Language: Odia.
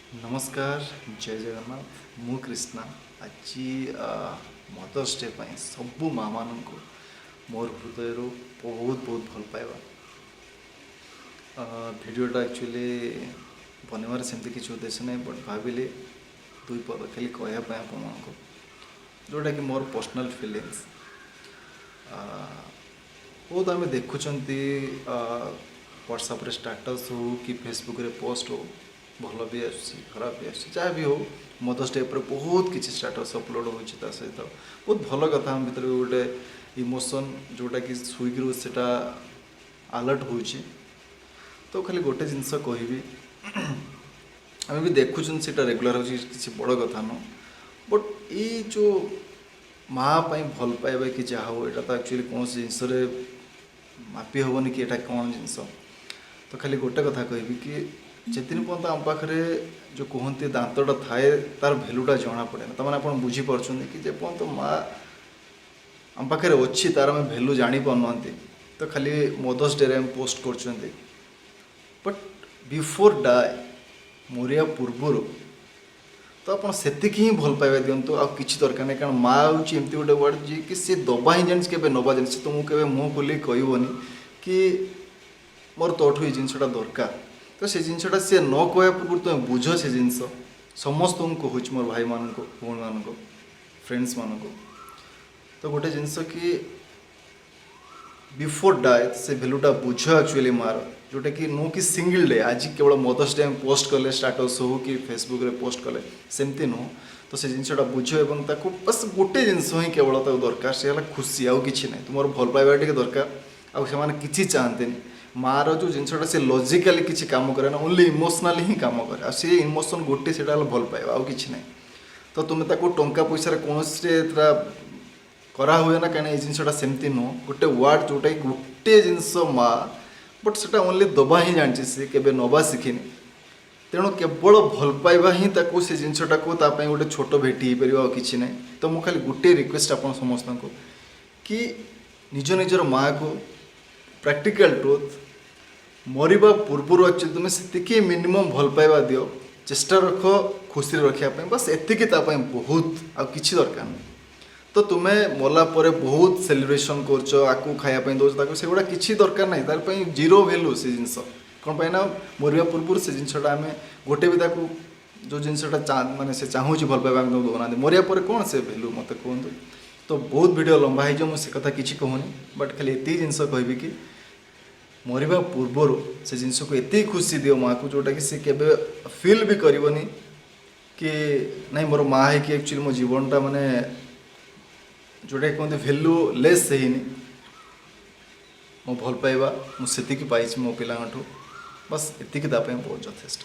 ନମସ୍କାର, ଜୟ ଜଗନ୍ନାଥ। ମୁଁ କ୍ରିଷ୍ଣା। ଆଜି ମଦର୍ସ ଡେ ପାଇଁ ସବୁ ମାଆମାନଙ୍କୁ ମୋର ହୃଦୟରୁ ବହୁତ ବହୁତ ଭଲ ପାଇବା। ଭିଡ଼ିଓଟା ଆକ୍ଚୁଆଲି ବନେଇବାର ସେମିତି କିଛି ଉଦ୍ଦେଶ୍ୟ ନାହିଁ, ବଟ୍ ଭାବିଲି ଦୁଇ ପଦ ଖାଲି କହିବା ପାଇଁ ଆପଣମାନଙ୍କୁ, ଯେଉଁଟାକି ମୋର ପର୍ସନାଲ୍ ଫିଲିଙ୍ଗସ୍। ବହୁତ ଆମେ ଦେଖୁଛନ୍ତି, ହ୍ୱାଟ୍ସଆପ୍ରେ ଷ୍ଟାଟସ୍ ହଉ କି ଫେସବୁକ୍ରେ ପୋଷ୍ଟ ହଉ, ଭଲ ବି ଆସୁଛି, ଖରାପ ବି ଆସୁଛି, ଯାହା ବି ହଉ, ମଦର୍ସ ଡେ ଉପରେ ବହୁତ କିଛି ଷ୍ଟାଟସ୍ ଅପଲୋଡ଼ ହେଉଛି। ତା ସହିତ ବହୁତ ଭଲ କଥା, ଆମ ଭିତରେ ବି ଗୋଟେ ଇମୋସନ୍ ଯେଉଁଟାକି ଶୋଇକି ସେଇଟା ଆଲର୍ଟ ହେଉଛି। ତ ଖାଲି ଗୋଟେ ଜିନିଷ କହିବି, ଆମେ ବି ଦେଖୁଛନ୍ତି, ସେଇଟା ରେଗୁଲାର ହେଉଛି, କିଛି ବଡ଼ କଥା ନୁହଁ। ବଟ୍ ଏଇ ଯେଉଁ ମା ପାଇଁ ଭଲ ପାଇବା କି ଯାହା ହଉ, ଏଇଟା ତ ଆକ୍ଚୁଆଲି କୌଣସି ଜିନିଷରେ ମାପି ହେବନି କି ଏଇଟା କ'ଣ ଜିନିଷ। ତ ଖାଲି ଗୋଟେ କଥା କହିବି କି ଯେଦିନ ପର୍ଯ୍ୟନ୍ତ ଆମ ପାଖରେ ଯେଉଁ କୁହନ୍ତି ଦାନ୍ତଟା ଥାଏ, ତାର ଭ୍ୟାଲୁଟା ଜଣା ପଡ଼େ ନା। ତାମାନେ ଆପଣ ବୁଝିପାରୁଛନ୍ତି କି ଯେପର୍ଯ୍ୟନ୍ତ ମା ଆମ ପାଖରେ ଅଛି, ତାର ଆମେ ଭ୍ୟାଲୁ ଜାଣିପାରୁନାହାନ୍ତି। ତ ଖାଲି ମଦର୍ସ ଡେରେ ଆମେ ପୋଷ୍ଟ କରୁଛନ୍ତି, ବଟ୍ ବିଫୋର୍ ଡାଏ, ମରିବା ପୂର୍ବରୁ ତ ଆପଣ ସେତିକି ହିଁ ଭଲ ପାଇବା ଦିଅନ୍ତୁ, ଆଉ କିଛି ଦରକାର ନାହିଁ। କାରଣ ମା ହେଉଛି ଏମିତି ଗୋଟେ ୱାର୍ଡ଼ ଯିଏକି ସେ ଦେବା ହିଁ ଜାଣିଛି, କେବେ ନେବା ଜାଣିଛି। ତୁମକୁ କେବେ ମୁହଁ ଖୋଲିକି କହିବନି କି ମୋର ତୋଠୁ ଏଇ ଜିନିଷଟା ଦରକାର। ତ ସେ ଜିନିଷଟା ସିଏ ନ କହିବା ପୂର୍ବରୁ ତୁମେ ବୁଝ ସେ ଜିନିଷ। ସମସ୍ତଙ୍କୁ କହୁଛି, ମୋର ଭାଇମାନଙ୍କୁ, ଭଉଣୀମାନଙ୍କୁ, ଫ୍ରେଣ୍ଡସ୍ମାନଙ୍କୁ। ତ ଗୋଟେ ଜିନିଷ କି ବିଫୋର୍ ଡାଏ ସେ ଭ୍ୟାଲୁଟା ବୁଝ ଆକ୍ଚୁଆଲି ମାର, ଯେଉଁଟାକି ନୁହଁ କି ସିଙ୍ଗଲ୍ ଡେ, ଆଜି କେବଳ ମଦର୍ସ ଡେ ଆମେ ପୋଷ୍ଟ କଲେ, ଷ୍ଟାଟସ୍ ହଉ କି ଫେସବୁକ୍ରେ ପୋଷ୍ଟ କଲେ, ସେମିତି ନୁହଁ। ତ ସେ ଜିନିଷଟା ବୁଝ ଏବଂ ତାକୁ ବାସ୍ ଗୋଟେ ଜିନିଷ ହିଁ କେବଳ ତାକୁ ଦରକାର, ସେ ହେଲା ଖୁସି, ଆଉ କିଛି ନାହିଁ। ତୁମର ଭଲ ପାଇବା ଟିକେ ଦରକାର, ଆଉ ସେମାନେ କିଛି ଚାହାନ୍ତିନି। ମାର ଯେଉଁ ଜିନିଷଟା, ସେ ଲଜିକାଲି କିଛି କାମ କରେ ନା, ଓନ୍ଲି ଇମୋସନାଲି ହିଁ କାମ କରେ। ଆଉ ସେ ଇମୋସନ୍ ଗୋଟେ, ସେଇଟା ହେଲା ଭଲ ପାଇବା, ଆଉ କିଛି ନାହିଁ। ତ ତୁମେ ତାକୁ ଟଙ୍କା ପଇସାରେ କୌଣସିରେ ଏଟା କରା ହୁଏ ନା, କାହିଁକିନା ଏଇ ଜିନିଷଟା ସେମିତି ନୁହଁ। ଗୋଟେ ୱାର୍ଡ଼ ଯେଉଁଟାକି ଗୋଟେ ଜିନିଷ ମା, ବଟ୍ ସେଟା ଓନ୍ଲି ଦେବା ହିଁ ଜାଣିଛି, ସେ କେବେ ନେବା ଶିଖିନି। ତେଣୁ କେବଳ ଭଲ ପାଇବା ହିଁ ତାକୁ ସେ ଜିନିଷଟାକୁ ତା ପାଇଁ ଗୋଟେ ଛୋଟ ଭେଟି ହେଇପାରିବ, ଆଉ କିଛି ନାହିଁ। ତ ମୁଁ ଖାଲି ଗୋଟିଏ ରିକ୍ୱେଷ୍ଟ ଆପଣ ସମସ୍ତଙ୍କୁ କି ନିଜ ନିଜର ମାଆକୁ, ପ୍ରାକ୍ଟିକାଲ ଟ୍ରୁଥ୍, ମରିବା ପୂର୍ବରୁ ଆକ୍ଚୁଆଲି ତୁମେ ସେତିକି ମିନିମମ୍ ଭଲ ପାଇବା ଦିଅ, ଚେଷ୍ଟା ରଖ ଖୁସିରେ ରଖିବା ପାଇଁ। ବାସ୍, ଏତିକି ତା ପାଇଁ ବହୁତ, ଆଉ କିଛି ଦରକାର ନାହିଁ। ତ ତୁମେ ମଲା ପରେ ବହୁତ ସେଲିବ୍ରେସନ୍ କରୁଛ, ଆକୁ ଖାଇବା ପାଇଁ ଦେଉଛ, ତାକୁ, ସେଗୁଡ଼ା କିଛି ଦରକାର ନାହିଁ। ତାର ପାଇଁ ଜିରୋ ଭ୍ୟାଲୁ ସେ ଜିନିଷ। କ'ଣ ପାଇଁ ନା ମରିବା ପୂର୍ବରୁ ସେ ଜିନିଷଟା ଆମେ ଗୋଟେ ବି ତାକୁ ଯେଉଁ ଜିନିଷଟା ମାନେ ସେ ଚାହୁଁଛି ଭଲ ପାଇବା, ଆମେ ତାକୁ ଦେଉନାହାନ୍ତି। ମରିବା ପରେ କ'ଣ ସେ ଭ୍ୟାଲୁ, ମୋତେ କୁହନ୍ତୁ। ତ ବହୁତ ଭିଡ଼ିଓ ଲମ୍ବା ହେଇଯିବ, ମୁଁ ସେ କଥା କିଛି କହୁନି, ବଟ୍ ଖାଲି ଏତିକି ଜିନିଷ କହିବି କି ମରିବା ପୂର୍ବରୁ ସେ ଜିନିଷକୁ ଏତିକି ଖୁସି ଦିଅ ମାଆକୁ, ଯେଉଁଟାକି ସେ କେବେ ଫିଲ୍ ବି କରିବନି କି ନାଇଁ, ମୋର ମା ହେଇକି ଆକ୍ଚୁଆଲି ମୋ ଜୀବନଟା ମାନେ ଯେଉଁଟାକି କୁହନ୍ତି ଭ୍ୟାଲୁ ଲେସ୍ ହେଇନି। ମୋ ଭଲ ପାଇବା ମୁଁ ସେତିକି ପାଇଛି ମୋ ପିଲାଙ୍କଠୁ, ବାସ୍ ଏତିକି ତା ପାଇଁ ବହୁତ ଯଥେଷ୍ଟ।